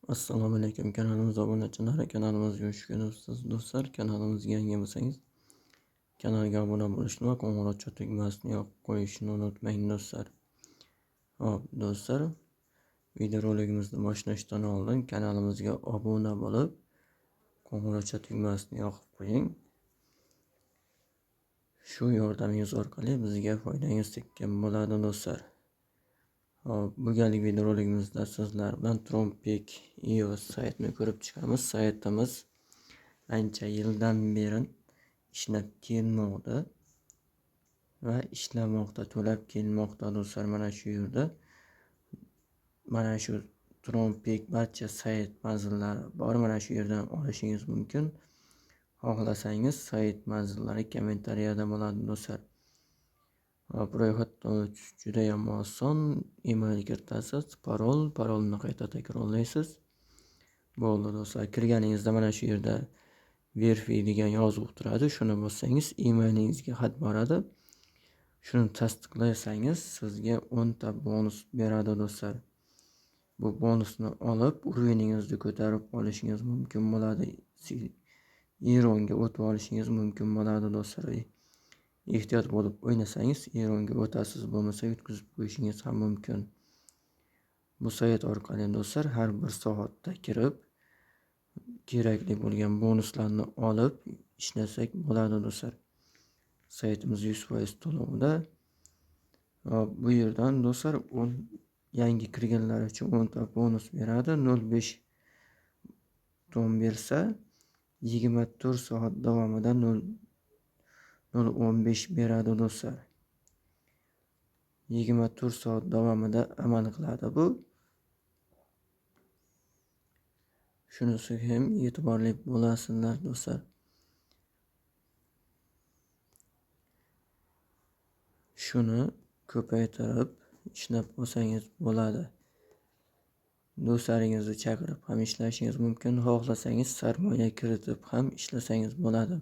Assalomu alaykum kanalimiz obunachilari, kanalimizga xush kelibsiz do'stlar. Kanalimizga yangi bo'lsangiz, kanalga obuna bo'lishni va qo'ng'iroqcha tugmasini yoqib qo'yishni unutmang do'stlar. Xo'p do'stlar, videorolikimizni boshlashdan oldin kanalimizga obuna bo'lib, qo'ng'iroqcha tugmasini yoqib qo'ying. Shu yordamingiz orqali bizga foydangiz tekkan bo'ladi do'stlar. Bugungi videorolikimizda sizlar bilan TronPeak.io saytini ko'rib chiqamiz. Saytimiz ancha yildan beri ishlab kelmoqda va ishlamoqda, to'lab kelmoqda do'stlar. Mana shu yerda mana shu TronPeak barcha sayt manzillari bor. Mana shu yerdan olishingiz mumkin. Xohlasangiz sayt manzillari kommentariyada bo'ladi do'stlar. Ro'yxatdan o'tish juda ham oson. Email kiritasiz, parolni qayta takrorlaysiz. Bo'ldi do'stlar. Kirganingizda mana shu yerda verify degan yozuv turadi. Shuni bossangiz emailingizga xat boradi. Shuni tasdiqlasangiz sizga 10 ta bonus beradi do'stlar. Bu bonusni olib uruvingizni ko'tarib olishingiz mumkin bo'ladi. Eronga o'tib olishingiz mumkin bo'ladi do'stlar. Ehtiyot bo'lib o'ynasangiz Eronga o'tasiz, bo'lmasa yutqizib qo'yishingiz ham mumkin. Bu sayt orqali do'stlar har bir soatda kirib kerakli bo'lgan bonuslarni olib ishlasak bo'ladi do'stlar. Saytimiz 100% to'lovda. Bu yerdan do'stlar yangi kirganlar uchun 10 ta bonus beradi. 0.5 ton bersa 24 soat davomida 0.15 beradi do'stlar. 24 soat davomida amal qiladi bu. Shunisi ham e'tiborli bo'lasizlar do'stlar. Shuni ko'paytirib ishlab olsangiz bo'ladi. Do'stlaringizni chaqirib ham ishlashingiz mumkin. Xohlasangiz sarmoya kiritib ham ishlasangiz bo'ladi.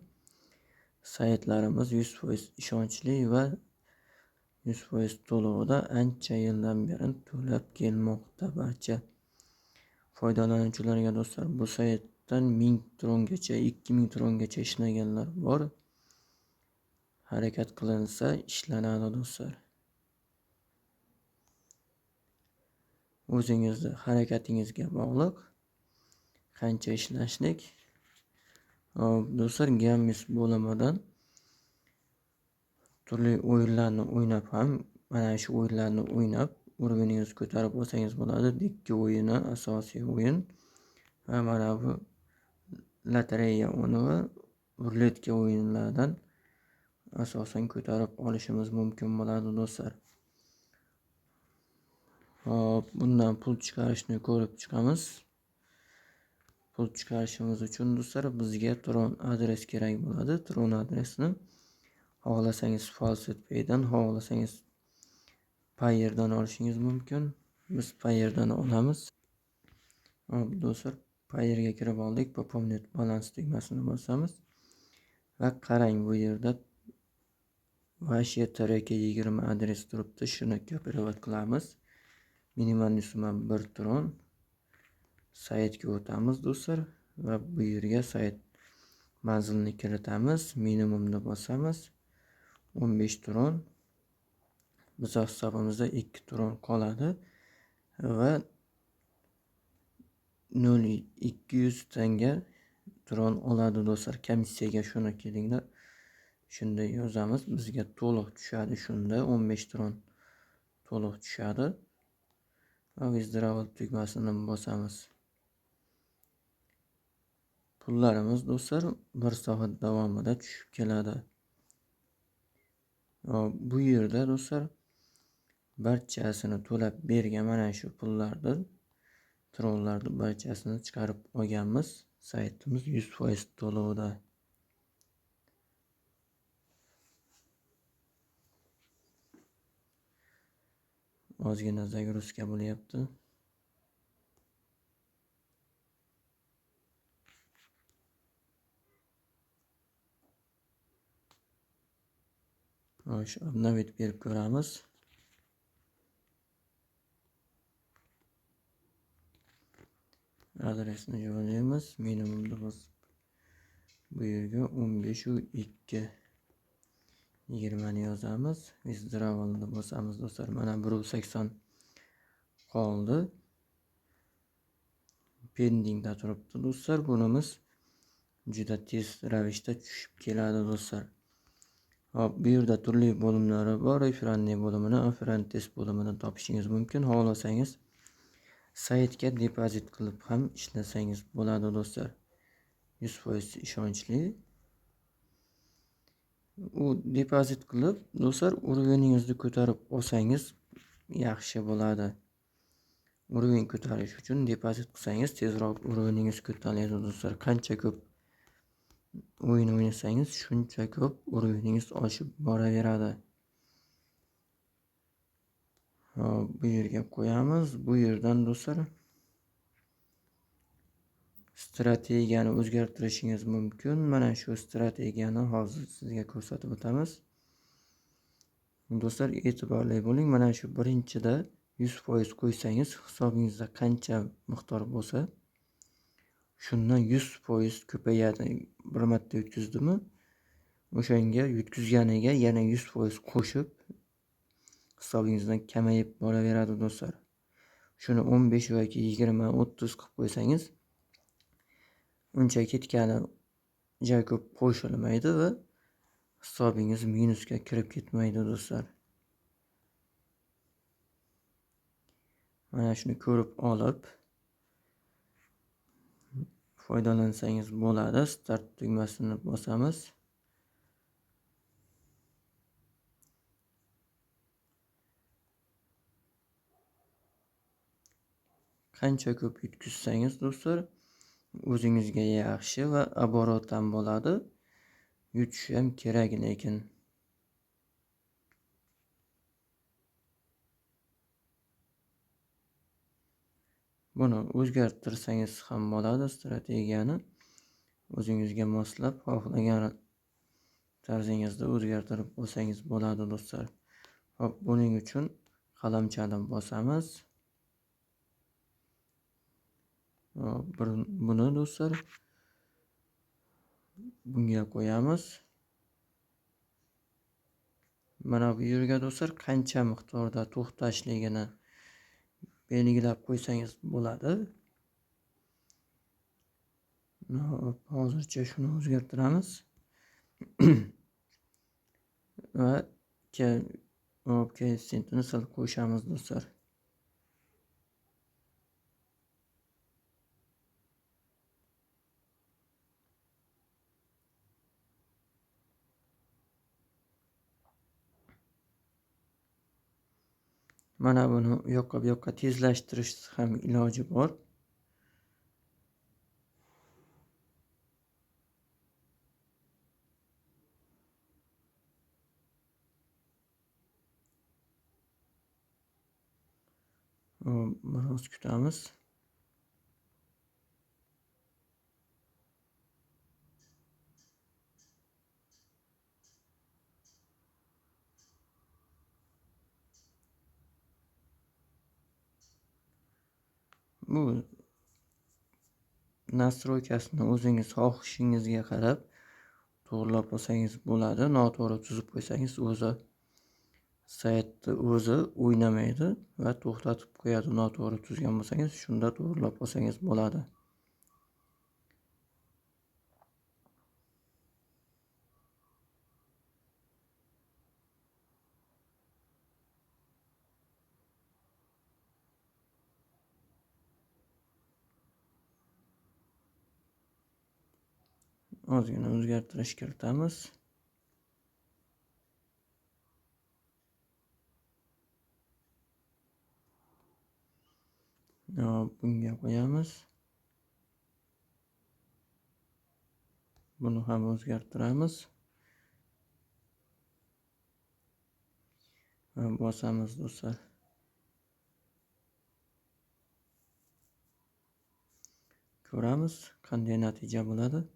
Saytlarimiz 100% ishonchli va 100% to'lovda ancha yildan beri to'lab kelmoqda barcha foydalanuvchilarga do'stlar. Bu saytdan 1000 trongacha, 2000 trongacha ishlaganlar bor. Harakat qilinsa ishlanadi do'stlar. O'zingizni harakatingizga bog'liq qancha ishlashlik. Do'stlar, Games bo'limidan turli o'yinlarni o'ynab ham, mana shu o'yinlarni o'ynab uruvingizni ko'tarib olsangiz bo'ladi. Dikki o'yini asosiy o'yin va mana bu lotereya o'yini va ruletka o'yinlaridan asosan ko'tarib olishimiz mumkin bo'ladi do'stlar. Xo'p, bundan pul chiqarishni ko'rib chiqamiz. Pul chiqarishimiz uchun do'stlar bizga Tron adres kerak bo'ladi. Tron adresini xohlasangiz FaucetPaydan, xohlasangiz Payeerdan olishingiz mumkin. Biz Payeerdan olamiz. Xo'p do'stlar, Payeerga kirib oldik. Пополнить balans tugmasini bosamiz va qarang, bu yerda Vashe TRK20 adres turibdi. Shuni kopirovat qilamiz. Minimal summa 1 tron. Saytga o'tamiz do'stlar va bu yerga sayt manzilini kiritamiz. Minimumni bosamiz. 15 tron. Biz hisobimizda 2 tron qoladi va 0.200 tanga tron oladi do'stlar. Komissiyaga shuni kelinglar. Shunda yozamiz. Bizga to'liq tushadi shunda 15 tron to'liq tushadi. Va withdrawal tugmasini bosamiz. Pullarimiz do'stlar 1 soat davomida tushib keladi. Bu yerda do'stlar barchasini to'lab bergan mana shu pullarni, tronlarni barchasini chiqarib olganmiz. Saytimiz 100% to'lovda. Ozgina загрузка bo'lyapti. Xo'sh, obnovit berib ko'ramiz. Adresini joylaymiz. Minimumni bosib bu yerga 15.2 20 ni yozamiz. Withdrawalni bosamiz do'stlar. Mana 1.80 qoldi. Pendingda turibdi do'stlar. Bunimiz juda tez ravishda tushib keladi do'stlar. Hop, bu yerda turli bo'limlari bor. Referendum bo'limini, referend test bo'limini topishingiz mumkin. Xohlasangiz saytga depozit qilib ham ishlasangiz bo'ladi do'stlar. 100% ishonchli. U depozit qilib do'stlar, уровенинgizni ko'tarib olsangiz yaxshi bo'ladi. Уровень ko'tarish uchun depozit qilsangiz tezroq уровенинgiz ko'tariladi do'stlar. Qancha ko'p o'yin o'ynasangiz shuncha ko'p уровенинgiz oshib boraveradi. Hop, bu yerga qo'yamiz. Bu yerdan do'stlar strategiyani o'zgartirishingiz mumkin. Mana shu strategiyani hozir sizga ko'rsatib o'tamiz. Do'stlar, e'tiborli bo'ling. Mana shu birinchida 100% qo'ysangiz hisobingizda qancha miqdor bo'lsa, shundan 100% ko'payadi. Bir marta yutkazdimi, o'shanga yutkazganiga yana 100% qo'shib hisobingizdan kamayib boraveradi do'stlar. Shuni 15 yoki 20, 30 qilib qo'ysangiz uncha ketgani juda ko'p qo'shilmaydi va hisobingiz minusga kirib ketmaydi do'stlar. Mana shuni ko'rib olib foydalansangiz bo'ladi. Start tugmasini bosamiz. Qancha ko'p yutkazsangiz do'stlar, o'zingizga yaxshi va aborot ham bo'ladi. Yutish ham kerak lekin. Buni o'zgartirsangiz ham bo'ladi strategiyani. O'zingizga moslab xohlagan tarzingizda o'zgartirib olsangiz bo'ladi do'stlar. Hop, buning uchun qalamchani bosamiz. Hop, buni do'stlar bunga qo'yamiz. Mana bu yerga do'stlar qancha miqdorda to'xtashligini belgilab qo'ysangiz bo'ladi. Hop, hozircha shuni o'zgartiramiz. Va koeffitsiyentini sal qo'shamiz do'stlar. Mana buni u yoqqa bu yoqqa tezlashtirish ham iloji bor. Biroz kutamiz. Bu nastroykasini o'zingiz xohishingizga qarab to'g'rilab olsangiz bo'ladi. Noto'g'ri tuzib qo'ysangiz o'zi saytni o'zi o'ynamaydi va to'xtatib qo'yadi. Noto'g'ri tuzgan bo'lsangiz shunda to'g'rilab olsangiz bo'ladi. Ozgina o'zgartirish kiritamiz. Bunga qo'yamiz. Buni ham o'zgartiramiz. Va bosamiz do'stlar. Ko'ramiz qanday natija bo'ladi.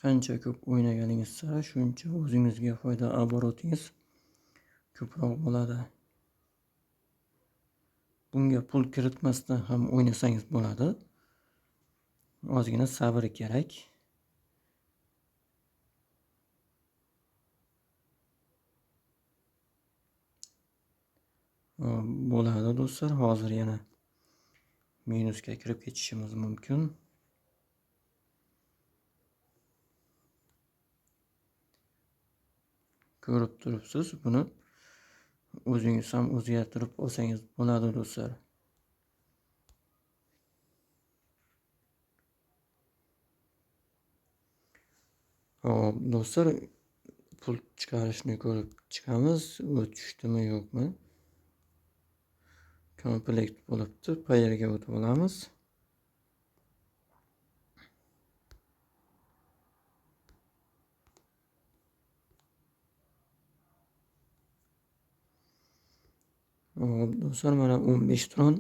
Qancha ko'p o'ynaganingiz sari shuncha o'zingizga foyda, oborotingiz ko'proq bo'ladi. Bunga pul kiritmasdan ham o'ynasangiz bo'ladi. Ozgina sabr kerak. Bo'ladi do'stlar. Hozir yana minusga kirib ketishimiz mumkin. Ko'rib turibsiz, buni o'zingiz ham o'zgartirib olsangiz bo'ladi do'stlar. Hop do'stlar, pul chiqarishni ko'rib chiqamiz. U tushdimi yo'qmi? Komplekt bo'libdi. Payerga o'tib olamiz. Hop do'stlar, mana 15 tron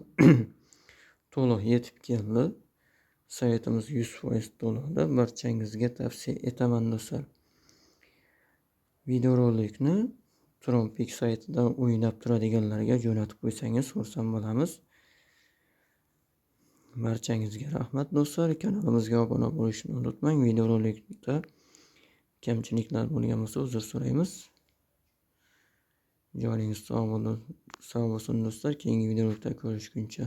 to'liq yetib keldi. Saytimiz 100% to'liqda. Barchangizga tavsiya etaman do'stlar. Videorolikni Tronpeak saytida o'ynab turadiganlarga jo'natib qo'ysangiz xursand bo'lamiz. Barchangizga rahmat do'stlar. Kanalimizga obuna bo'lishni unutmang. Videorolikda kamchiliklar bo'lgan bo'lsa uzr so'raymiz. Joningiz sog' bo'lsin do'stlar. Keyingi videolarda ko'rishguncha.